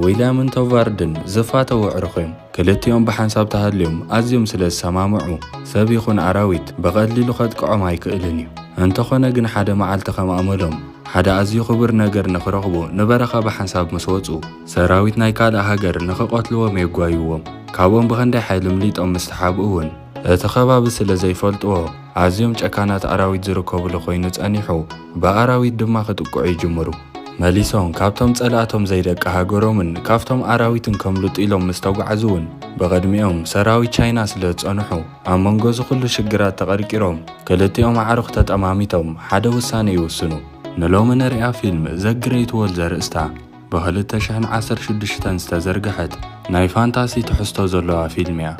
ዊልያምን ቶቫርድን ዝፋተዉ ኣዕሩኽ እዮም። ክልቲኦም ብሓንሳብ ተሃልዮም ኣዝዮም ስለ ዝሰማምዑ፣ ሰብ ይኹን ኣራዊት ብቐሊሉ ከጥቅዖም ኣይክእልን እዩ። እንተኾነ ግን ሓደ መዓልቲ ከም ኣመሎም ሓደ ኣዝዩ ክቡር ነገር ንኽረኽቡ ንበረኻ ብሓንሳብ ምስ ወጹ፣ ሰራዊት ናይ ካልእ ሃገር ንኽቐትልዎም የጓይዎም። ካብኦም ብኽንደይ ሓይሊ ምሊጦም ምስ ተሓብኡ እውን፣ እቲ ከባቢ ስለ ዘይፈልጥዎ፣ ኣዝዮም ጨካናት ኣራዊት ዝርከብሉ ኮይኑ ጸኒሑ፣ ብኣራዊት ድማ ክጥቅዑ ይጅምሩ። መሊሶም ካብቶም ጸላእቶም ዘይደቂ ሃገሮምን ካብቶም ኣራዊትን ከምልጡ ኢሎም ምስ ተጓዕዙ እውን፣ ብቕድሚኦም ሰራዊት ቻይና ስለ ዝጸንሑ፣ ኣብ መንጎ እዚ ኩሉ ሽግራት ተቐርቂሮም፣ ክልቲኦም ኣዕሩኽ ተጠማሚቶም ሓደ ውሳነ ይውስኑ። ንሎሚ ንሪኣ ፊልም ዘ ግሬት ዎል ዘርእስታ ብ ክልተ ሽሕን ዓሰርተ ሽዱሽተን ዝተዘርግሐት ናይ ፋንታሲ ትሕዝቶ ዘለዋ ፊልም እያ።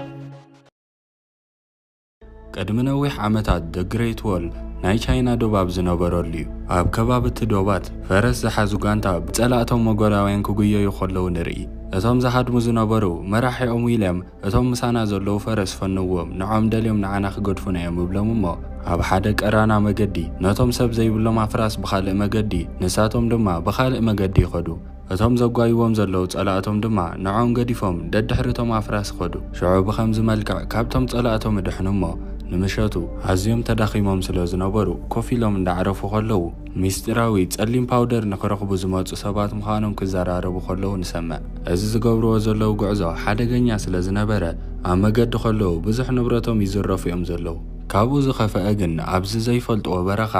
ቅድሚ ነዊሕ ዓመታት ደ ግሬት ዎል ናይ ቻይና ዶብ ኣብ ዝነበረሉ እዩ። ኣብ ከባቢ እቲ ዶባት ፈረስ ዝሓዙ ጋንታ ብጸላእቶም ሞጎላውያን ክጉየዩ ከለዉ ንርኢ። እቶም ዝሃድሙ ዝነበሩ መራሒኦም ዊልያም፣ እቶም ምሳና ዘለዉ ፈረስ ፈንዎም፣ ንዖም ደልዮም ንዓና ክገድፉና እዮም እብሎም እሞ፣ ኣብ ሓደ ቀራና መገዲ ነቶም ሰብ ዘይብሎም ኣፍራስ ብኻልእ መገዲ፣ ንሳቶም ድማ ብኻልእ መገዲ ይኸዱ። እቶም ዘጓይዎም ዘለዉ ጸላእቶም ድማ ንዖም ገዲፎም ደድሕሪ እቶም ኣፍራስ ይኸዱ። ሽዑ ብኸምዚ መልክዕ ካብቶም ጸላእቶም ይድሕኑ እሞ፣ ንምሸቱ ኣዝዮም ተዳኺሞም ስለ ዝነበሩ ኮፍ ኢሎም እንዳዕረፉ ከለዉ፣ ሚስጢራዊ ጸሊም ፓውደር ንኽረኽቡ ዝመጹ ሰባት ምዃኖም ክዘራረቡ ከለዉ ንሰምዕ። እዚ ዝገብርዎ ዘለዉ ጉዕዞ ሓደገኛ ስለ ዝነበረ፣ ኣብ መገዲ ከለዉ ብዙሕ ንብረቶም ይዝረፉ እዮም ዘለዉ። ካብኡ ዝኸፍአ ግን ኣብዚ ዘይፈልጥዎ በረኻ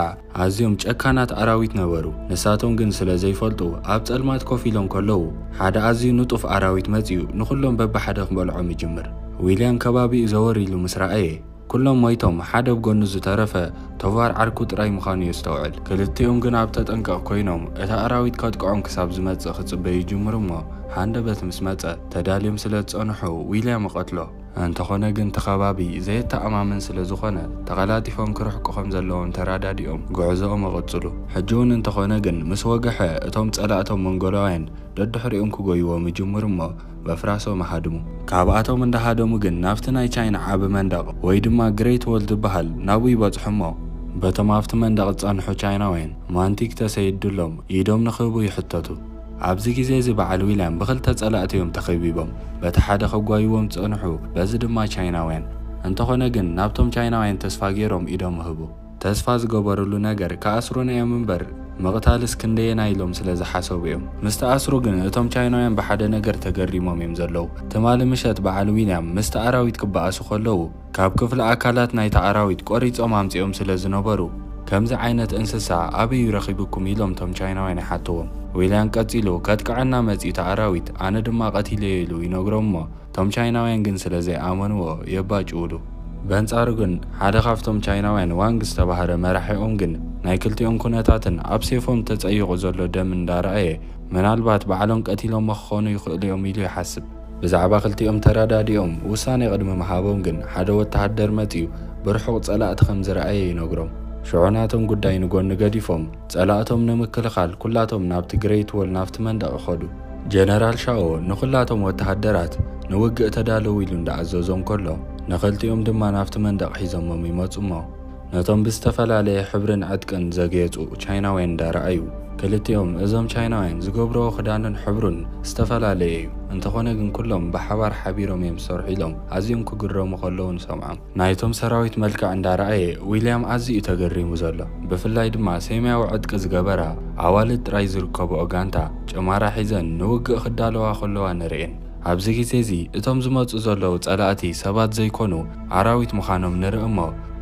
ኣዝዮም ጨካናት ኣራዊት ነበሩ። ንሳቶም ግን ስለ ዘይፈልጡ ኣብ ጸልማት ኮፍ ኢሎም ከለዉ፣ ሓደ ኣዝዩ ንጡፍ ኣራዊት መጺኡ ንኹሎም በብሓደ ክበልዖም ይጅምር። ዊልያም ከባቢኡ ዘወር ኢሉ ምስ ረኣየ፣ ኩሎም ሞይቶም ሓደ ኣብ ጎኑ ዝተረፈ ቶቫር ዓርኩ ጥራይ ምዃኑ የስተውዕል። ክልቲኦም ግን ኣብ ተጠንቀቕ ኮይኖም እቲ ኣራዊት ከጥቅዖም ክሳብ ዝመጽእ ክጽበዩ ይጅምሩ እሞ፣ ሃንደበት ምስ መጸ ተዳልዮም ስለ ዝጸንሑ ዊልያም ይቐትሎ። እንተኾነ ግን እቲ ከባቢ ዘየተኣማምን ስለ ዝኾነ፣ ተቐላጢፎም ክርሕቁ ከም ዘለዎም ተራዳዲኦም ጉዕዞኦም ይቕጽሉ። ሕጂ እውን እንተኾነ ግን ምስ ወግሐ እቶም ጸላእቶም መንጎላውያን ደድሕሪኦም ክጎይዎም ይጅምሩ እሞ በፍራሶም ይሃድሙ። ካብኣቶም እንዳሃደሙ ግን ናብቲ ናይ ቻይና ዓቢ መንደቕ ወይ ድማ ግሬት ዎል ዝበሃል ናብኡ ይበጽሑ እሞ በቶም ኣብቲ መንደቕ ዝጸንሑ ቻይናውያን ማንቲክ ተሰይድሎም ኢዶም ንኽህቡ ይሕተቱ። ኣብዚ ግዜ እዚ በዓል ዊልያም ብኽልተ ጸላእቲ እዮም ተኸቢቦም። በቲ ሓደ ከጓይዎም ዝጸንሑ፣ በዚ ድማ ቻይናውያን። እንተኾነ ግን ናብቶም ቻይናውያን ተስፋ ገይሮም ኢዶም ይህቡ። ተስፋ ዝገበርሉ ነገር ክኣስሩና እዮም እምበር ምቕታልስ ክንደየናይ ኢሎም ስለ ዝሓሰቡ እዮም። ምስ ተኣስሩ ግን እቶም ቻይናውያን ብሓደ ነገር ተገሪሞም እዮም ዘለዉ። ትማሊ ምሸት በዓል ዊልያም ምስቲ ኣራዊት ክበኣሱ ከለዉ ካብ ክፍሊ ኣካላት ናይቲ ኣራዊት ቆሪጾም ኣምጺኦም ስለ ዝነበሩ፣ ከምዚ ዓይነት እንስሳ ኣበይ ረኺብኩም ኢሎም እቶም ቻይናውያን ይሓትዎም። ዊልያም ቀጺሉ ከጥቅዐና መጺኡ እቲ ኣራዊት ኣነ ድማ ቀቲለዮ ኢሉ ይነግሮም እሞ እቶም ቻይናውያን ግን ስለ ዘይኣመንዎ የባጭውሉ። በንጻሩ ግን ሓደ ካብቶም ቻይናውያን ዋንግ ዝተባህረ መራሒኦም ግን ናይ ክልቲኦም ኩነታትን ኣብ ሴፎም ተጸይቑ ዘሎ ደም እንዳረኣየ ምናልባት ባዕሎም ቀቲሎሞ ክኾኑ ይኽእሉ እዮም ኢሉ ይሓስብ። ብዛዕባ ክልቲኦም ተረዳዲኦም ውሳኔ ቅድሚ ምሃቦም ግን ሓደ ወተሃደር መጺኡ ብርሑቕ ጸላእቲ ከም ዝረኣየ ይነግሮም። ሽዑ ናቶም ጉዳይ ንጎኒ ገዲፎም ጸላእቶም ንምክልኻል ኩላቶም ናብቲ ግሬት ዎል ናብቲ መንደቕ ይኸዱ። ጀነራል ሻኦ ንኹላቶም ወተሃደራት ንውግእ ተዳለዉ ኢሉ እንዳኣዘዞም ከሎ ንኽልቲኦም ድማ ናብቲ መንደቕ ሒዞሞም ይመጹ እሞ ነቶም ብዝተፈላለየ ሕብርን ዕጥቅን ዘግየጹ ቻይናውያን እንዳረኣዩ፣ ክልቲኦም እዞም ቻይናውያን ዝገብርዎ ክዳንን ሕብሩን ዝተፈላለየ እዩ፣ እንተኾነ ግን ኩሎም ብሓባር ሓቢሮም እዮም ዝሰርሑ ኢሎም ኣዝዮም ክግረሙ ከለዉ ንሰምዖም። ናይቶም ሰራዊት መልክዕ እንዳረኣየ ዊልያም ኣዝዩ እዩ ተገሪሙ ዘሎ። ብፍላይ ድማ ሰማያዊ ዕጥቂ ዝገበራ ኣዋልድ ጥራይ ዝርከብኦ ጋንታ ጭማራ ሒዘን ንውግእ ክዳለዋ ከለዋ ንርእየን። ኣብዚ ግዜ እዚ እቶም ዝመጹ ዘለዉ ጸላእቲ ሰባት ዘይኮኑ ኣራዊት ምዃኖም ንርኢ እሞ፣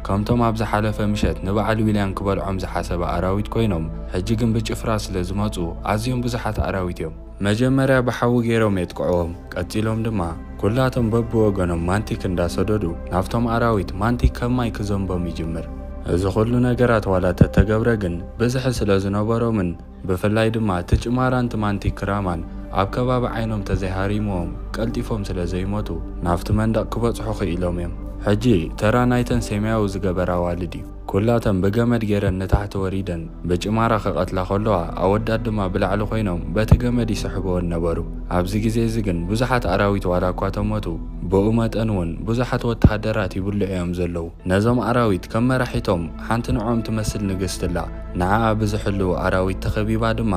ከምቶም ኣብ ዝሓለፈ ምሸት ንበዓል ዊልያም ክበልዖም ዝሓሰበ ኣራዊት ኮይኖም፣ ሕጂ ግን ብጭፍራ ስለ ዝመጹ ኣዝዮም ብዙሓት ኣራዊት እዮም። መጀመርያ ብሓዊ ገይሮም የጥቅዕዎም፣ ቀጺሎም ድማ ኩላቶም በብወገኖም ማንቲክ እንዳሰደዱ ናብቶም ኣራዊት ማንቲክ ከም ማይ ክዘንቦም ይጅምር። እዚ ኩሉ ነገራት ዋላ ተተገብረ ግን ብዝሒ ስለ ዝነበሮምን ብፍላይ ድማ እቲ ጭማራን እቲ ማንቲክ ክራማን ኣብ ከባቢ ዓይኖም ተዘይሃሪምዎም ቀልጢፎም ስለ ዘይሞቱ ናብቲ መንደቕ ክበጽሑ ክኢሎም እዮም። ሕጂ ተራ ናይተን ሰማያዊ ዝገበራ ኣዋልድ እዩ። ኩላተን ብገመድ ገይረን ንታሕቲ ወሪደን ብጭማራ ክቐትላ ከለዋ ኣወዳት ድማ ብላዕሊ ኮይኖም በቲ ገመድ ይስሕብወን ነበሩ። ኣብዚ ግዜ እዚ ግን ብዙሓት ኣራዊት ዋላ እኳ ተሞቱ ብኡ መጠን እውን ብዙሓት ወተሃደራት ይብልዑ እዮም ዘለዉ። ነዞም ኣራዊት ከም መራሒቶም ሓንቲ ንዕኦም ትመስል ንግስቲ ኣላ። ንዓኣ ብዝሕልዉ ኣራዊት ተኸቢባ ድማ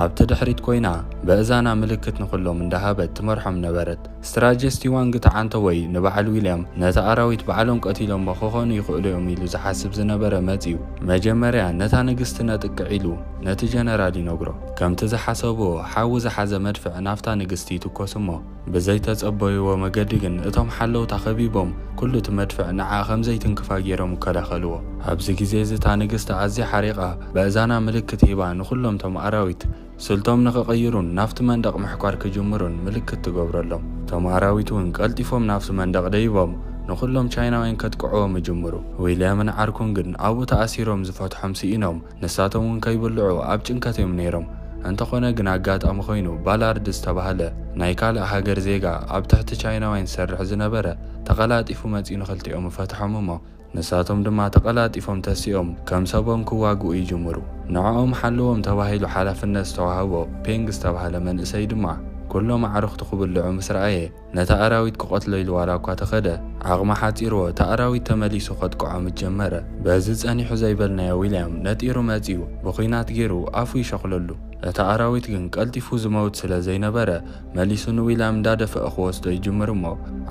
ኣብቲ ድሕሪት ኮይና በእዛና ምልክት ንኹሎም እንዳሃበት ትመርሖም ነበረት። ስትራጀስቲ ዋንግ ተዓንተወይ ንበዓል ዊልያም ነቲ ኣራዊት ባዕሎም ቀቲሎሞ ክኾኑ ይኽእሉ እዮም ኢሉ ዝሓስብ ዝነበረ መጺኡ። መጀመርያ ነታ ንግስቲ ነጥቅዕ ኢሉ ነቲ ጀነራል ይነግሮ። ከምቲ ዝሓሰብዎ ሓዊ ዝሓዘ መድፍዕ ናብታ ንግስቲ ይትኮስ እሞ ብዘይተጸበይዎ መገዲ ግን እቶም ሓለውታ ከቢቦም ኩሉ እቲ መድፍዕ ንዓ ከም ዘይትንክፋ ገይሮም ይከላኸልዎ። ኣብዚ ግዜ እዚ እታ ንግስቲ ኣዝያ ሓሪቓ በእዛና ምልክት ሂባ ንኹሎም እቶም ኣራዊት ስልቶም ንኽቕይሩን ናብቲ መንደቕ ምሕኳር ክጅምሩን ምልክት ትገብረሎም። እቶም ኣራዊት እውን ቀልጢፎም ናብቲ መንደቕ ደይቦም ንኹሎም ቻይናውያን ከጥቅዕዎም ይጅምሩ። ዊልያምን ዓርኩን ግን ኣብኡ ተኣሲሮም ዝፈትሖም ስኢኖም ንሳቶም እውን ከይብልዑ ኣብ ጭንቀት እዮም ነይሮም። እንተኾነ ግን ኣጋጣሚ ኮይኑ ባላርድ ዝተባህለ ናይ ካልእ ሃገር ዜጋ ኣብ ትሕቲ ቻይናውያን ዝሰርሕ ዝነበረ ተቐላጢፉ መጺኡ ንኽልቲኦም ይፈትሖም እሞ ንሳቶም ድማ ተቐላጢፎም ተሲኦም ከም ሰቦም ክዋግኡ ይጅምሩ። ንዕኦም ሓልዎም ተባሂሉ ሓላፍነት ዝተዋህቦ ፔንግ ዝተባህለ መንእሰይ ድማ ኩሎም ኣዕሩኽቱ ክብልዑ ምስ ረኣየ ነቲ ኣራዊት ክቐትሎ ኢሉ ዋላ እኳ ተኸደ፣ ዓቕሚ ሓጺርዎ እቲ ኣራዊት ተመሊሱ ከጥቅዖም ጀመረ። በዚ ጸኒሑ ዘይበልናዮ ዊልያም ነጢሩ መጺኡ ብኹናት ገይሩ ኣፉ ይሸኽለሉ። እቲ ኣራዊት ግን ቀልጢፉ ዝመውት ስለ ዘይነበረ መሊሱ ንዊልያም እንዳደፈአ ክወስዶ ይጅምር እሞ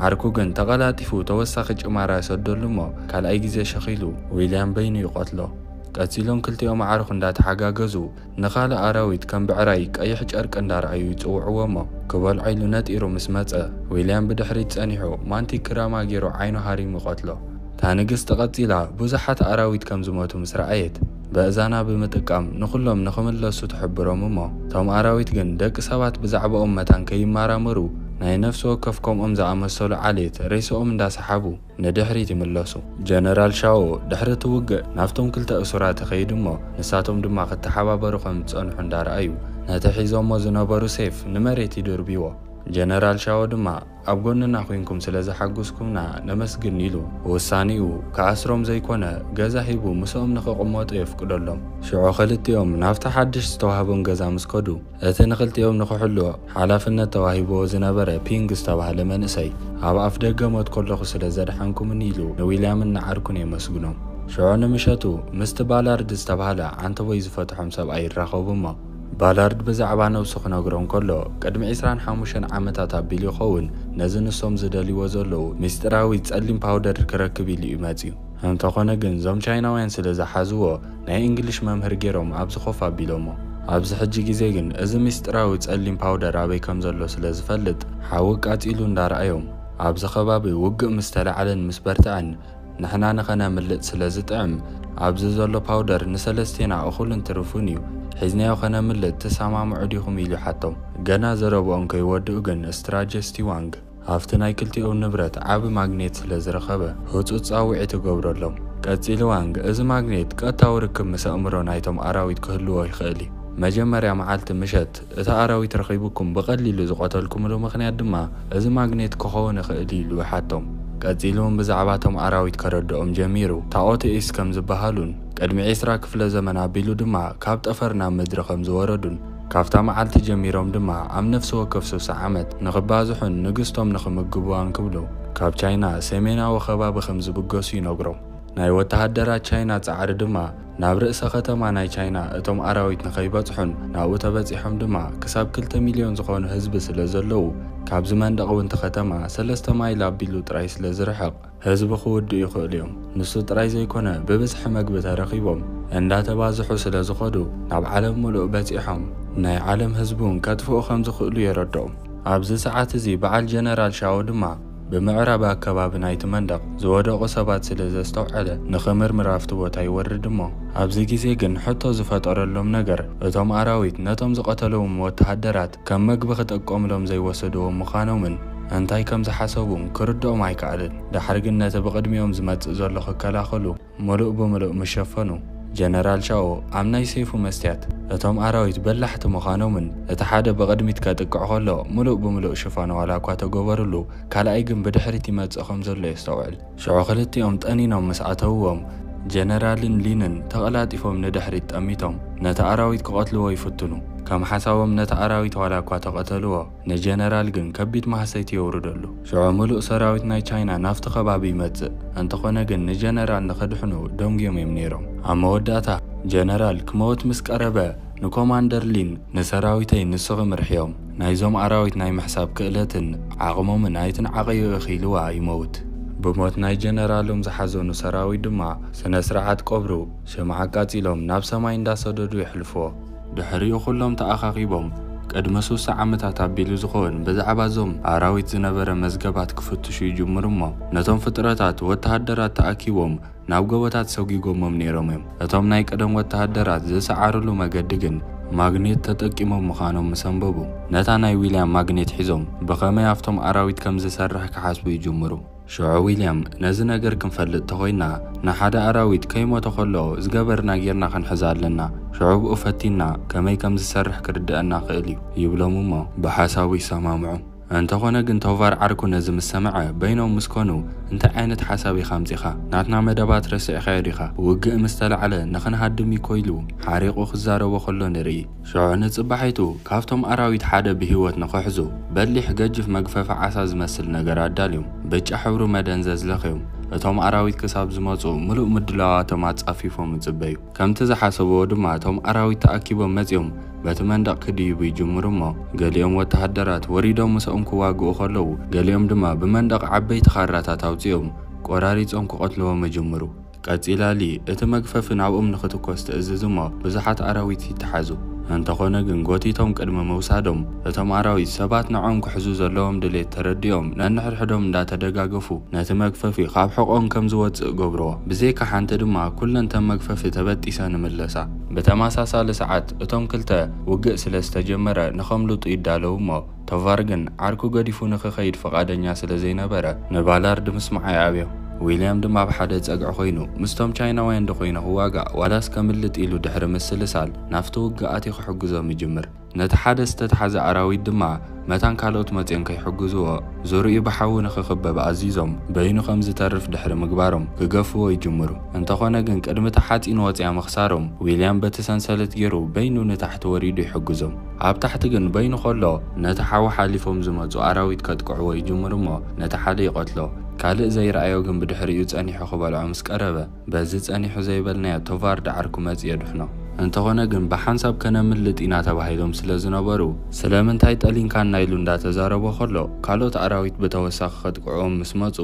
ዓርኩ ግን ተቐላጢፉ ተወሳኺ ጭማራ ይሰደሉ እሞ ካልኣይ ግዜ ሸኺሉ ዊልያም በይኑ ይቐትሎ። ቀጺሎም ክልቲኦም ኣዕሩኽ እንዳተሓጋገዙ ንኻልእ ኣራዊት ከም ብዕራይ ቀይሕ ጨርቂ እንዳረኣዩ ይጽውዕዎ እሞ ክበልዖ ኢሉ ነጢሩ ምስ መጸ ዊልያም ብድሕሪት ጸኒሑ ማንቲክ ክራማ ገይሩ ዓይኑ ሃሪሙ ይቐትሎ። እታ ንግስቲ ቀጺላ ብዙሓት ኣራዊት ከም ዝሞቱ ምስ ረኣየት በእዛና ብምጥቃም ንኹሎም ንኽምለሱ ትሕብሮም እሞ እቶም ኣራዊት ግን ደቂ ሰባት ብዛዕባኦም መታን ከይመራመሩ ናይ ነፍሲ ወከፍ ከምኦም ዝኣመሰሉ ዓሌት ሬስኦም እንዳሰሓቡ ንድሕሪት ይምለሱ። ጀነራል ሻዎ ድሕሪ እቲ ውግእ ናብቶም ክልተ እሱራት ይኸይድ እሞ ንሳቶም ድማ ክተሓባበሩ ከም ዝጸንሑ እንዳረኣዩ ነቲ ሒዞሞ ዝነበሩ ሴፍ ንመሬት ይድርብይዎ። ጀነራል ሻዎ ድማ ኣብ ጎንና ኮይንኩም ስለ ዝሓጉስኩምና ነመስግን ኢሉ ውሳኔኡ ክኣስሮም ዘይኮነ ገዛ ሂቡ ምስኦም ንኽቕመጡ የፍቅደሎም። ሽዑ ክልቲኦም ናብቲ ሓድሽ ዝተዋህቦም ገዛ ምስ ከዱ እቲ ንኽልቲኦም ንኽሕልዎ ሓላፍነት ተዋሂብዎ ዝነበረ ፒንግ ዝተባህለ መንእሰይ ኣብ ኣፍ ደገ ሞት ከለኹ ስለ ዘድሓንኩምኒ ኢሉ ንዊልያምን ንዓርኩን የመስግኖም። ሽዑ ንምሸቱ ምስቲ ባላርድ ዝተባህለ ዓንተቦይ ዝፈትሖም ሰብኣይ ይራኸቡ እሞ ባላርድ ብዛዕባ ነብሱ ክነግሮም ከሎ ቅድሚ ዕስራን ሓሙሽተን ዓመታት ኣቢሉ ይኸውን ነዚ ንሶም ዝደልይዎ ዘለዉ ምስጢራዊ ጸሊም ፓውደር ክረክብ ኢሉ እዩ መጺኡ። እንተኾነ ግን እዞም ቻይናውያን ስለ ዝሓዝዎ ናይ እንግሊሽ መምህር ገይሮም ኣብ ዝኾፍ ኣቢሎሞ። ኣብዚ ሕጂ ግዜ ግን እዚ ምስጢራዊ ጸሊም ፓውደር ኣበይ ከም ዘሎ ስለ ዝፈልጥ ሓዊ ቃጺሉ እንዳረኣዮም ኣብዚ ከባቢ ውግእ ምስ ተላዕለን ምስ በርትዐን ንሕና ንኸነምልጥ ስለ ዝጥዕም ኣብዚ ዘሎ ፓውደር ንሰለስቴና እኹልን ትርፉን እዩ። ሒዝናዮ ከነምልጥ ትሰማምዑ ዲኹም ኢሉ ይሓቶም። ገና ዘረብኦም ከይወድኡ ግን ስትራጀስቲ ዋንግ ኣብቲ ናይ ክልቲኦም ንብረት ዓቢ ማግኔት ስለ ዝረኸበ ህጹጽ ጻውዒት ይገብረሎም። ቀጺሉ ዋንግ እዚ ማግኔት ቀጥታዊ ርክብ ምስ ኣእምሮ ናይቶም ኣራዊት ክህልዎ ይኽእል እዩ። መጀመርያ መዓልቲ ምሸት እቲ ኣራዊት ረኺቡኩም ብቐሊሉ ዝቐተልኩምሉ ምኽንያት ድማ እዚ ማግኔት ክኸውን ይኽእል እዩ ኢሉ ይሓቶም። ቀጺሉ እውን ብዛዕባ እቶም ኣራዊት ከረድኦም ጀሚሩ። ታኦቲኤስ ከም ዝበሃሉን ቅድሚ ዕስራ ክፍለ ዘመን ኣቢሉ ድማ ካብ ጠፈር ናብ ምድሪ ከም ዝወረዱን ካብታ መዓልቲ ጀሚሮም ድማ ኣብ ነፍሲ ወከፍ ስሳ ዓመት ንኽባዝሑን ንግስቶም ንኽምግብዋን ክብሉ ካብ ቻይና ሰሜናዊ ከባቢ ከም ዝብገሱ ይነግሮም። ናይ ወተሃደራት ቻይና ጻዕሪ ድማ ናብ ርእሰ ከተማ ናይ ቻይና እቶም ኣራዊት ንኸይበጽሑን ናብኡ ተበጺሖም ድማ ክሳብ ክልተ ሚልዮን ዝኾኑ ህዝቢ ስለ ዘለዉ ካብዚ መንደቕ እውን እቲ ከተማ ሰለስተ ማይል ኣቢሉ ጥራይ ስለ ዝርሕቕ ህዝቢ ክውድኡ ይኽእሉ እዮም። ንሱ ጥራይ ዘይኮነ ብብዝሒ መግቢ ተረኺቦም እንዳተባዝሑ ስለ ዝኾዱ ናብ ዓለም ምሉእ በጺሖም ናይ ዓለም ህዝቢ እውን ከጥፍኡ ከም ዝኽእሉ የረድኦም። ኣብዚ ሰዓት እዚ በዓል ጀነራል ሻዎ ድማ ብምዕራብ ኣከባቢ ናይቲ መንደቕ ዝወደቑ ሰባት ስለ ዘስተውዐለ ንኽምርምር ኣብቲ ቦታ ይወርድ እሞ ኣብዚ ግዜ ግን ሕቶ ዝፈጠረሎም ነገር እቶም ኣራዊት ነቶም ዝቐተልዎም ወተሃደራት ከም መግቢ ክጥቀምሎም ዘይወሰድዎም ምዃኖምን እንታይ ከም ዝሓሰቡን ክርድኦም ኣይከኣለን። ደሓር ግን ነቲ ብቕድሚኦም ዝመጽእ ዘሎ ክከላኸሉ ምሉእ ብምሉእ ምስ ሸፈኑ ጀነራል ሻኦ ኣብ ናይ ሰይፉ መስትያት እቶም ኣራዊት በላሕቲ ምዃኖምን እቲ ሓደ ብቕድሚት ከጥቅዕ ከሎ ምሉእ ብምሉእ ሽፋን ዋላ እኳ ተገበርሉ ካልኣይ ግን ብድሕሪት ይመጽእ ከም ዘሎ የስተውዕል። ሽዑ ክልቲኦም ጠኒኖም ምስ ኣተውዎም ጀነራልን ሊንን ተቐላጢፎም ንድሕሪት ጠሚቶም ነቲ ኣራዊት ክቐትልዎ ይፍትኑ። ከም ሓሳቦም ነቲ ኣራዊት ዋላ እኳ ተቐተልዎ ንጀነራል ግን ከቢድ ማህሰይቲ የውርደሉ። ሽዑ ምሉእ ሰራዊት ናይ ቻይና ናብቲ ከባቢ ይመጽእ። እንተኾነ ግን ንጀነራል ንኸድሕኑ ደንጉዮም እዮም ነይሮም። ኣብ መወዳእታ ጀነራል ክመውት ምስ ቀረበ ንኮማንደር ሊን፣ "ንሰራዊተይ ንስኺ ምርሕዮም፣ ናይዞም ኣራዊት ናይ ምሕሳብ ክእለትን ዓቕሞምን ኣይትንዓቐዮ ኢኺ" ኢልዋ ይመውት። ብሞት ናይ ጀነራሎም ዝሓዘኑ ሰራዊት ድማ ስነ ስርዓት ቀብሩ ሽምዓ ኣቃጺሎም ናብ ሰማይ እንዳሰደዱ የሕልፍዎ። ድሕሪኡ ኩሎም ተኣኻኺቦም ቅድሚ ሱሳ ዓመታት ኣቢሉ ዝኸውን ብዛዕባ እዞም ኣራዊት ዝነበረ መዝገባት ክፍትሹ ይጅምሩ እሞ፣ ነቶም ፍጥረታት ወተሃደራት ተኣኪቦም ናብ ጎቦታት ሰጒጎሞም ነይሮም እዮም። እቶም ናይ ቀደም ወተሃደራት ዝሰዓሩሉ መገዲ ግን ማግኔት ተጠቂሞም ምዃኖም ምስ ኣንበቡ፣ ነታ ናይ ዊልያም ማግኔት ሒዞም ብኸመይ ኣብቶም ኣራዊት ከም ዝሰርሕ ክሓስቡ ይጅምሩ። ሽዑ ዊልያም፣ "ነዚ ነገር ክንፈልጥ ተኾይና፣ ንሓደ ኣራዊት ከይሞተ ከሎ ዝገበርና ጌርና ክንሕዛ ኣለና። ሽዑ ብኡ ፈቲና ከመይ ከም ዝሰርሕ ክርድአና ክእል እዩ" ይብሎም እሞ ብሓሳቡ ይሰማምዑ። እንተኾነ ግን ቶቫር ዓርኩ ነዚ ምስ ሰምዐ፣ በይኖም ምስ ኮኑ፣ "እንታይ ዓይነት ሓሳብ ኢኻ ኣምጺኻ? ናትና መደባት ረሲዕካዮ ዲኻ? ውግእ ምስ ተላዕለ ንኽንሃድም እዩ" ኮ ኢሉ ሓሪቑ ክዛረቦ ከሎ ንርኢ። ሽዑ ንጽባሒቱ ካብቶም ኣራዊት ሓደ ብህይወት ንኽሕዙ በሊሕ ገጅፍ መግፈፊ ዓሳ ዝመስል ነገር ኣዳልዮም ብጫ ሕብሩ መደንዘዝ ለኽዮም። እቶም ኣራዊት ክሳብ ዝመጹ ምሉእ ምድላዋቶም ኣጻፊፎም ይጽበዩ። ከምቲ ዝሓሰብዎ ድማ እቶም ኣራዊት ተኣኪቦም መጺኦም በቲ መንደቕ ክድይቡ ይጅምሩ እሞ፣ ገሊኦም ወተሃደራት ወሪዶም ምስኦም ክዋግኡ ከለዉ፣ ገሊኦም ድማ ብመንደቕ ዓበይቲ ካራታት ኣውጺኦም ቆራሪጾም ክቐትልዎም ይጅምሩ። ቀጺላ ሊ እቲ መግፈፊ ናብኦም ንኽትኮስ ትእዝዝ እሞ፣ ብዙሓት ኣራዊት ይተሓዙ። እንተኾነ ግን ጎቲቶም ቅድሚ ምውሳዶም፣ እቶም ኣራዊት ሰባት ንዕኦም ክሕዙ ዘለዎም ድሌት ተረዲኦም ነንሕድሕዶም እንዳተደጋገፉ ነቲ መግፈፊ ካብ ሕቖኦም ከም ዝወጽእ ገብርዎ። ብዘይካ ሓንቲ ድማ ኩለን ተን መግፈፊ ተበጢሰን ይምለሳ። ብተመሳሳሊ ሰዓት እቶም ክልተ ውግእ ስለ ዝተጀመረ ንኸምልጡ ይዳለዉ እሞ፣ ቶቫር ግን ዓርኩ ገዲፉ ንኽኸይድ ፍቓደኛ ስለ ዘይነበረ ንባላርድ ምስማዕ ይኣብዮ። ዊልያም ድማ ኣብ ሓደ ጸግዒ ኮይኑ ምስቶም ቻይናውያን ዶ ኮይነ ክዋጋእ ዋላስ ከምልጥ ኢሉ ድሕሪ ምስልሳል ናብቲ ውግእ ኣትዩ ክሕግዞም ይጅምር። ነቲ ሓደ ዝተታሕዘ ኣራዊት ድማ መታን ካልኦት መጺኦም ከይሕግዝዎ ዙርኡ ብሓዊ ንኽኽበብ ኣዚዞም በይኑ ከም ዝተርፍ ድሕሪ ምግባሮም ክገፍዎ ይጅምሩ። እንተኾነ ግን ቅድሚ ተሓጺን ወጽያ ምኽሳሮም ዊልያም በቲ ሰንሰለት ገይሩ በይኑ ንታሕቲ ወሪዱ ይሕግዞም። ኣብ ታሕቲ ግን በይኑ ከሎ ነቲ ሓዊ ሓሊፎም ዝመጹ ኣራዊት ከጥቅዕዎ ይጅምሩ እሞ ነቲ ሓደ ይቐትሎ። ካልእ ዘይረኣዮ ግን ብድሕሪኡ ጸኒሑ ክበልዖ ምስ ቀረበ በዚ ጸኒሑ ዘይበልናዮ ቶቫርድ ዓርኩ መጺኡ የድሕኖ። እንተኾነ ግን ብሓንሳብ ከነምልጥ ኢና ተባሂሎም ስለ ዝነበሩ ስለምንታይ ጠሊንካና ኢሉ እንዳተዛረቦ ከሎ ካልኦት ኣራዊት ብተወሳኺ ከጥቅዕዎም ምስ መጹ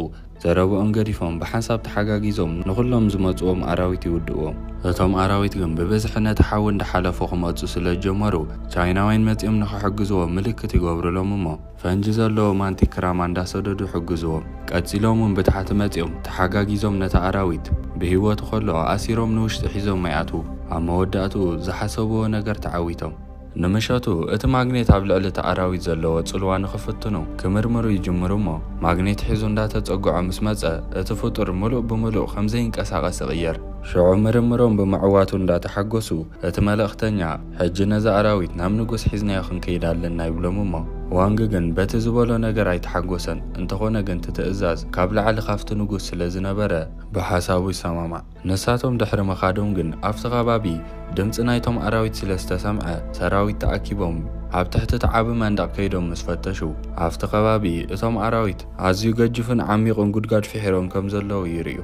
ዘረብኦም ገዲፎም ብሓንሳብ ተሓጋጊዞም ንኹሎም ዝመጽዎም ኣራዊት ይውድእዎም። እቶም ኣራዊት ግን ብብዝሒ ነቲ ሓዊ እንዳሓለፉ ክመጹ ስለ ዝጀመሩ ቻይናውያን መጺኦም ንኽሕግዝዎም ምልክት ይገብሩሎም እሞ ፈንጂ ዘለዎ ማንቲክ ክራማ እንዳሰደዱ ይሕግዝዎም። ቀጺሎም እውን ብታሕቲ መጺኦም ተሓጋጊዞም ነቲ ኣራዊት ብህይወቱ ከሎ ኣሲሮም ንውሽጢ ሒዞም ይኣትዉ። ኣብ መወዳእትኡ ዝሓሰብዎ ነገር ተዓዊቶም። ንምሸቱ እቲ ማግኔት ኣብ ልዕሊ እቲ ኣራዊት ዘለዎ ጽልዋ ንኽፍትኑ ክምርምሩ ይጅምሩ እሞ ማግኔት ሒዙ እንዳተጸግዖ ምስ መጸ እቲ ፍጡር ምሉእ ብምሉእ ከም ዘይንቀሳቐስ ይቕየር። ሽዑ ምርምሮም ብምዕዋቱ እንዳተሓጎሱ እቲ መልእኽተኛ፣ "ሕጂ ነዚ ኣራዊት ናብ ንጉስ ሒዝናዮ ክንከይድ ኣለና" ይብሎም እሞ ዋንግ ግን በቲ ዝበሎ ነገር ኣይተሓጎሰን። እንተኾነ ግን እቲ ትእዛዝ ካብ ላዕሊ ካብቲ ንጉስ ስለ ዝነበረ ብሓሳቡ ይሰማማዕ። ንሳቶም ድሕሪ ምኻዶም ግን ኣብቲ ከባቢ ድምጺ ናይቶም ኣራዊት ስለ ዝተሰምዐ ሰራዊት ተኣኪቦም ኣብ ትሕቲ እቲ ዓቢ መንደቕ ከይዶም ምስ ፈተሹ ኣብቲ ከባቢ እቶም ኣራዊት ኣዝዩ ገጅፍን ዓሚቑን ጉድጓድ ፍሒሮም ከም ዘለዉ ይርእዩ።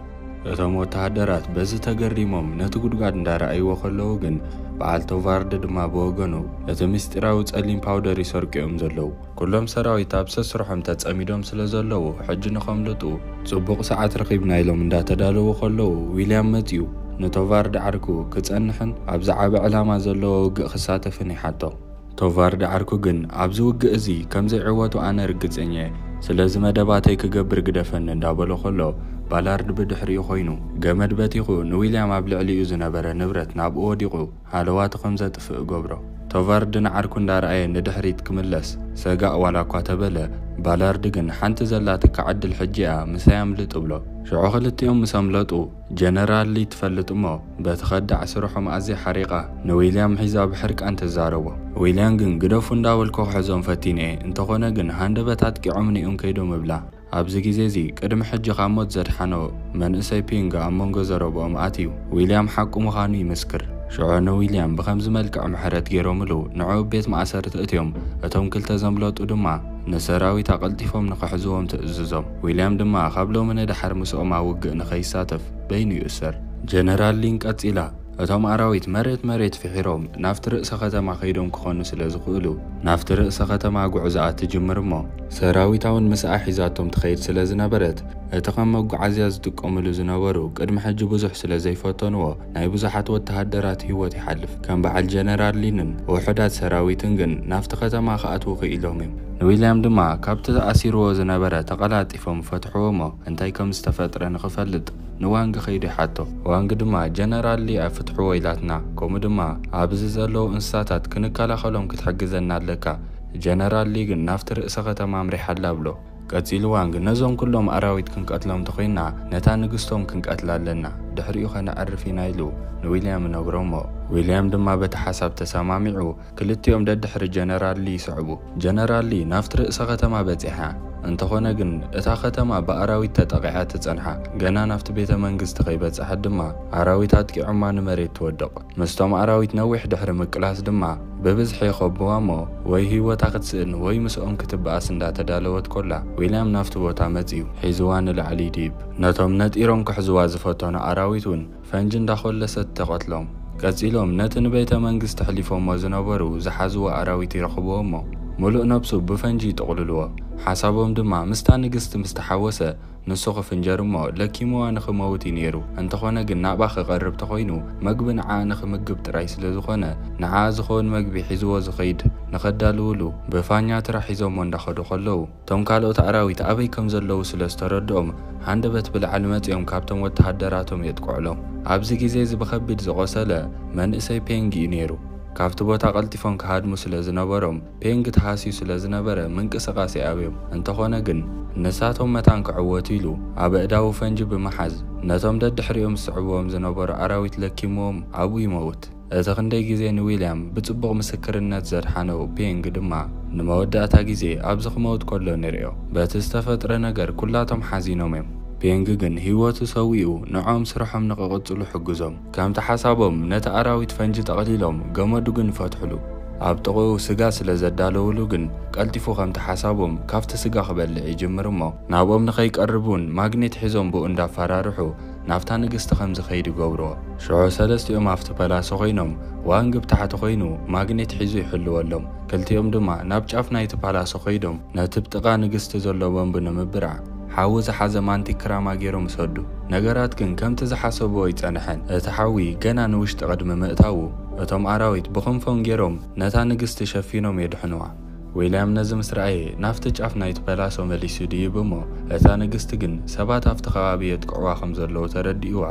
እቶም ወተሃደራት በዚ ተገሪሞም ነቲ ጉድጓድ እንዳረኣይዎ ከለዉ ግን በዓል ቶቫርድ ድማ ብወገኑ እቲ ምስጢራዊ ጸሊም ፓውደር ይሰርቁ እዮም ዘለዉ። ኩሎም ሰራዊት ኣብ ሰስርሖም ተጸሚዶም ስለ ዘለዉ ሕጂ ንኸምልጡ ጽቡቕ ሰዓት ረኺብና ኢሎም እንዳተዳለዉ ከለዉ ዊልያም መጺኡ ንቶቫርድ ዓርኩ ክጸንሕን ኣብዚ ዓቢ ዕላማ ዘለዎ ውግእ ክሳተፍን ይሓቶ። ቶቫርድ ዓርኩ ግን ኣብዚ ውግእ እዚ ከም ዘይዕወቱ ኣነ ርግጸኛ እየ፣ ስለዚ መደባተይ ክገብር ግደፈኒ እንዳበሎ ከሎ ባላርድ ብድሕሪኡ ኮይኑ ገመድ በቲኹ ንዊልያም ኣብ ልዕሊኡ ዝነበረ ንብረት ናብኡ ወዲቑ ሃለዋቱ ከም ዘጥፍእ ገብሮ። ቶቫርድ ንዓርኩ እንዳረኣየ ንድሕሪት ክምለስ ሰጋእ ዋላ እኳ ተበለ ባላርድ ግን ሓንቲ ዘላትካ ዕድል ሕጂ እያ ምሳይ ኣምልጥ እብሎ። ሽዑ ክልቲኦም ምስ ኣምለጡ ጀነራል ሊ ትፈልጥ እሞ በቲ ከዳዕ ስርሖም ኣዝያ ሓሪቓ ንዊልያም ሒዛ ብሕርቃን ትዛረቦ። ዊልያም ግን ግደፉ እንዳበልኩ ክሕዞም ፈቲነ እየ፣ እንተኾነ ግን ሃንደበት ኣጥቂዖም ንኦም ከይዶም እብላ። ኣብዚ ግዜ እዚ ቅድሚ ሕጂ ካብ ሞት ዘድሓኖ መንእሰይ ፒንግ ኣብ መንጎ ዘረብኦም ኣትዩ ዊልያም ሓቁ ምዃኑ ይምስክር። ሽዑ ንዊልያም ብኸምዚ መልክዕ ምሕረት ገይሮምሉ ንዕኡ ቤት ማእሰርቲ እትዮም እቶም ክልተ ዘምለጡ ድማ ንሰራዊት ኣቐልጢፎም ንኽሕዝዎም ትእዝዞም። ዊልያም ድማ ካብ ሎሚ ንደሓር ምስኦም ኣብ ውግእ ንኸይሳተፍ በይኑ ይእሰር። ጀነራል ሊን ቀጺላ እቶም ኣራዊት መሬት መሬት ፍሒሮም ናብቲ ርእሰ ከተማ ከይዶም ክኾኑ ስለ ዝኽእሉ፣ ናብቲ ርእሰ ከተማ ጉዕዞኣ ትጅምር እሞ፣ ሰራዊታ እውን ምስኣ ሒዛቶም ትኸይድ ስለ ዝነበረት፣ እቲ ከም መጓዓዝያ ዝጥቀምሉ ዝነበሩ ቅድሚ ሕጂ ብዙሕ ስለ ዘይፈተንዎ፣ ናይ ብዙሓት ወተሃደራት ህይወት ይሓልፍ። ከም በዓል ጀነራል ሊንን ውሑዳት ሰራዊትን ግን ናብቲ ከተማ ክኣትዉ ክኢሎም እዮም። ንዊልያም ድማ ካብቲ ኣሲርዎ ዝነበረ ተቐላጢፎም ፈትሕዎ እሞ፣ እንታይ ከም ዝተፈጥረ ንኽፈልጥ ንዋንግ ከይዱ ይሓቶ። ዋንግ ድማ ጀነራል ሊ ኣይፍትሕዎ ኢላትና፣ ከምኡ ድማ ኣብዚ ዘለዉ እንስሳታት ክንከላኸሎም ክትሕግዘና ኣለካ። ጀነራል ሊ ግን ናብቲ ርእሰ ከተማ ኣምሪሓ ኣላ ብሎ። ቀጺሉ ዋንግ ነዞም ኩሎም ኣራዊት ክንቀትሎም እንተኾይንና ነታ ንግስቶም ክንቀትላ ኣለና፣ ድሕሪኡ ከነዕርፍ ኢና ኢሉ ንዊልያም ይነግሮ እሞ፣ ዊልያም ድማ በቲ ሓሳብ ተሰማሚዑ ክልቲኦም ደድሕሪ ጀነራል ሊ ይስዕቡ። ጀነራል ሊ ናብቲ ርእሰ ከተማ በጺሓ። እንተኾነ ግን እታ ከተማ ብኣራዊት ተጠቒዓ ትጸንሓ። ገና ናብቲ ቤተ መንግስቲ ከይበጽሐት ድማ ኣራዊት ኣጥቂዖማ ንመሬት ትወድቕ። ምስቶም ኣራዊት ነዊሕ ድሕሪ ምቅላስ ድማ ብብዝሒ ይኸብዋ እሞ ወይ ህይወታ ክትስእን ወይ ምስኦም ክትበኣስ እንዳተዳለወት ኮላ ዊልያም ናብቲ ቦታ መጺኡ ሒዝዋ ንላዕሊ ይድይብ። ነቶም ነጢሮም ክሕዝዋ ዝፈተኑ ኣራዊት እውን ፈንጂ እንዳኾለሰት ተቐትሎም። ቀጺሎም ነቲ ንቤተ መንግስቲ ኣሕሊፎሞ ዝነበሩ ዝሓዝዎ ኣራዊት ይረኽብዎ እሞ ምሉእ ነብሱ ብፈንጂ ይጥቕልልዎ። ሓሳቦም ድማ ምስታ ንግስቲ ምስ ተሓወሰ ንሱ ክፍንጀር እሞ ለኪምዋ ንኽመውት እዩ ነይሩ። እንተኾነ ግን ናብኣ ክቐርብ ተኾይኑ መግቢ ንዓ ንኽምግብ ጥራይ ስለ ዝኾነ ንዓ ዝኸውን መግቢ ሒዝዎ ዝኸይድ ንኸዳልውሉ ብፋኛ ትራ ሒዞሞ እንዳኸዱ ከለዉ እቶም ካልኦት ኣራዊት ኣበይ ከም ዘለዉ ስለ ዝተረድኦም፣ ሃንደበት ብላዕሊ መጺኦም ካብቶም ወተሃደራቶም የጥቅዑሎም። ኣብዚ ግዜ እዚ ብኸቢድ ዝቖሰለ መንእሰይ ፔንግ እዩ ነይሩ። ካብቲ ቦታ ቀልጢፎም ክሃድሙ ስለ ዝነበሮም፣ ፔንግ ተሃስዩ ስለ ዝነበረ ምንቅስቓስ ይኣብዮም። እንተኾነ ግን፣ ንሳቶም መታን ክዕወቱ ኢሉ ኣብ ኣእዳዉ ፈንጂ ብምሓዝ፣ ነቶም ደድሕሪኦም ዝስዕብዎም ዝነበሩ ኣራዊት ለኪምዎም ኣብኡ ይመውት። እቲ ክንደይ ግዜ ንዊልያም ብጽቡቕ ምስክርነት ዘድሓኖ ፔንግ ድማ ንመወዳእታ ግዜ ኣብዚ ክመውት ከሎ ንርእዮ። በቲ ዝተፈጥረ ነገር ኩላቶም ሓዚኖም እዮም። ፔንግ ግን ህይወቱ ሰዊኡ ንዖም ስርሖም ንኽቕጽሉ ሕግዞም። ከምቲ ሓሳቦም ነቲ ኣራዊት ፈንጂ ጠቕሊሎም ገመዱ ግን ፈትሕሉ። ኣብ ጥቕኡ ስጋ ስለ ዘዳለውሉ ግን ቀልጢፉ ከምቲ ሓሳቦም ካብቲ ስጋ ክበልዕ ይጅምር እሞ ናብኦም ንኸይቀርብ እውን ማግኔት ሒዞም ብኡ እንዳፈራርሑ ናብታ ንግስቲ ከም ዝኸይድ ይገብርዎ። ሽዑ ሰለስቲኦም ኣብቲ ፓላሶ ኮይኖም ዋንግ ብታሕቲ ኮይኑ ማግኔት ሒዙ ይሕልወሎም። ክልቲኦም ድማ ናብ ጫፍ ናይቲ ፓላሶ ከይዶም ነቲ ብጥቓ ንግስቲ ዘሎ ቦምብ ንምብራዕ ሓዊ ዝሓዘ ማንቲክራማ ገይሮም ይሰዱ። ነገራት ግን ከምቲ ዝሓሰብዎ ኣይጸንሐን። እቲ ሓዊ ገና ንውሽጢ ቅድሚ ምእታዉ እቶም ኣራዊት ብኽንፎም ገይሮም ነታ ንግስቲ ሸፊኖም የድሕንዋ። ዊልያም ነዚ ምስ ረኣየ ናብቲ ጫፍ ናይቲ ፓላሶ መሊሱ ይድይብ እሞ እታ ንግስቲ ግን ሰባት ኣብቲ ከባቢ የጥቅዕዋ ከም ዘለዉ ተረዲእዋ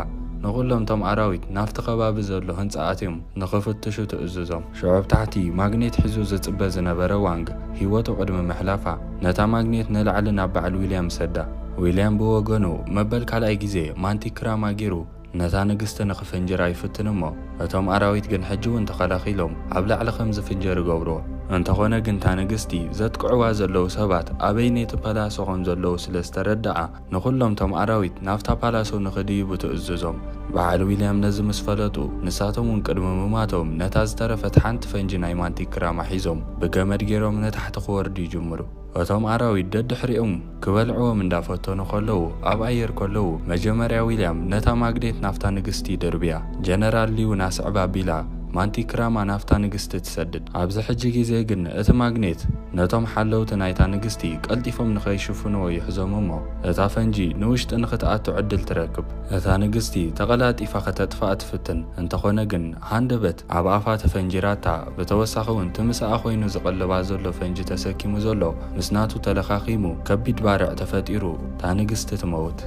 ንኹሎም እቶም ኣራዊት ናብቲ ከባቢ ዘሎ ህንጻ ኣትዮም ንኽፍትሹ ትእዝዞም። ሽዑ ኣብ ታሕቲ ማግኔት ሒዙ ዝጽበ ዝነበረ ዋንግ ህይወቱ ቅድሚ ምሕላፋ ነታ ማግኔት ንላዕሊ ናብ በዓል ዊልያም ሰዳ። ዊልያም ብወገኑ መበል ካልኣይ ግዜ ማንቲክራማ ገይሩ ነታ ንግስቲ ንኽፍንጅራ ይፍትን እሞ እቶም ኣራዊት ግን ሕጂ እውን ተኸላኺሎም ኣብ ላዕሊ ከም ዝፍንጀር ይገብርዎ። እንተኾነ ግን እታ ንግስቲ ዘጥቅዕዋ ዘለዉ ሰባት ኣበይነይቲ ፓላሶ ከም ዘለዉ ስለ ዝተረድኣ ንኹሎም እቶም ኣራዊት ናብታ ፓላሶ ንኽድይቡ ትእዝዞም። በዓል ዊልያም ነዚ ምስ ፈለጡ ንሳቶም እውን ቅድሚ ምማቶም ነታ ዝተረፈት ሓንቲ ፈንጂ ናይ ማንቲክራማ ሒዞም ብገመድ ገይሮም ንታሕቲ ክወርዱ ይጅምሩ። እቶም ኣራዊት ደድሕሪኦም ክበልዕዎም እንዳፈተኑ ከለዉ ኣብ ኣየር ከለዉ መጀመርያ ዊልያም ነታ ማግኔት ናብታ ንግስቲ ይድርብያ። ጀነራል ሊ እውን ኣስዕብ ኣቢላ ማንቲክራማ ናብታ ንግስቲ ትሰድድ። ኣብዚ ሕጂ ግዜ ግን እቲ ማግኔት ነቶም ሓለውቲ ናይታ ንግስቲ ቀልጢፎም ንኸይሽፍንዎ ይሕዞም እሞ እታ ፈንጂ ንውሽጢ ንኽትኣቱ ዕድል ትረክብ። እታ ንግስቲ ተቐላጢፋ ከተጥፍኣ ትፍትን። እንተኾነ ግን ሃንደበት ኣብ ኣፋ ተፈንጂራታ። ብተወሳኺ እውን እቲ ምስኣ ኮይኑ ዝቕልባ ዘሎ ፈንጂ ተሰኪሙ ዘሎ ምስ ናቱ ተለኻኺሙ ከቢድ ባርዕ ተፈጢሩ እታ ንግስቲ ትመውት።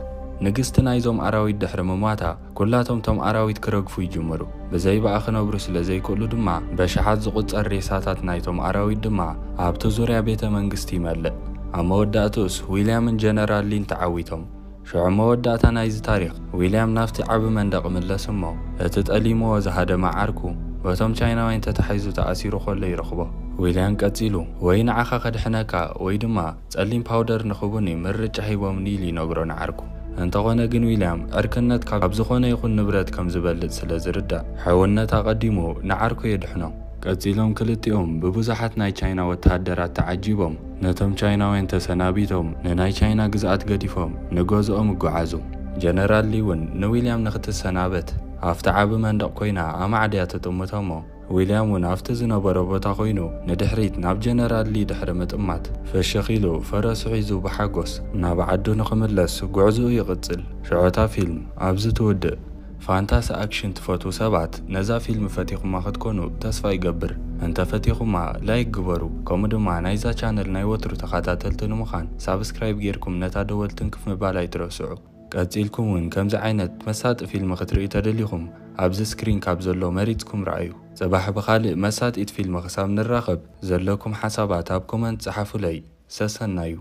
ንግስቲ ናይዞም ኣራዊት ድሕሪ ምሟታ ኩላቶም እቶም ኣራዊት ክረግፉ ይጅምሩ። ብዘይ ብኣ ክነብሩ ስለ ዘይክእሉ ድማ በሽሓት ዝቑጸር ሬሳታት ናይቶም ኣራዊት ድማ ኣብቲ ዙርያ ቤተ መንግስቲ ይመልእ። ኣብ መወዳእትኡስ ዊልያምን ጀነራል ሊን ተዓዊቶም። ሽዑ መወዳእታ ናይዚ ታሪኽ ዊልያም ናብቲ ዓቢ መንደቕ ይምለስ እሞ እቲ ጠሊምዎ ዝሃደመ ዓርኩ በቶም ቻይናውያን ተታሒዙ ተኣሲሩ ከሎ ይረኽቦ። ዊልያም ቀጺሉ ወይ ንዓኻ ከድሕነካ ወይ ድማ ጸሊም ፓውደር ንኽቡኒ ምርጫ ሂቦምኒ ኢሉ ይነግሮ ንዓርኩ። እንተኾነ ግን ዊልያም ዕርክነት ካብ ዝኾነ ይኹን ንብረት ከም ዝበልጽ ስለ ዝርዳእ ሕውነት ኣቐዲሙ ንዓርኩ የድሕኖ። ቀጺሎም ክልቲኦም ብብዙሓት ናይ ቻይና ወተሃደራት ተዓጂቦም ነቶም ቻይናውያን ተሰናቢቶም ንናይ ቻይና ግዝኣት ገዲፎም ንገዝኦም ይጓዓዙ። ጀነራል ሊ እውን ንዊልያም ንኽትሰናበት ኣብቲ ዓቢ መንደቕ ኮይና ኣማዕድያ ትጥምቶ እሞ፣ ዊልያም እውን ኣብቲ ዝነበሮ ቦታ ኮይኑ ንድሕሪት ናብ ጀነራል ሊ ድሕሪ ምጥማት፣ ፍሽኽ ኢሉ ፈረሱ ሒዙ ብሓጎስ ናብ ዓዱ ንኽምለስ ጉዕዞኡ ይቕጽል። ሽዑ እታ ፊልም ኣብዚ ትውድእ። ፋንታሲ ኣክሽን ትፈትዉ ሰባት ነዛ ፊልም ፈቲኹማ ክትኮኑ ተስፋ ይገብር። እንተፈቲኹማ ላይክ ግበሩ፣ ከምኡ ድማ ናይዛ ቻነል ናይ ወትሩ ተኸታተልቲ ንምዃን ሳብስክራይብ ጌርኩም ነታ ደወል ትንክፍ ምባል ኣይትረስዑ። ቀጺልኩም እውን ከምዚ ዓይነት መሳጢ ፊልም ክትርእዩ ተደሊኹም ኣብዚ ስክሪን ካብ ዘሎ መሪጽኩም ረኣዩ። ጽባሕ ብኻልእ መሳጢት ፊልም ክሳብ ንራኸብ ዘለኩም ሓሳባት ኣብ ኮመንት ጸሓፉለይ። ሰሰናዩ።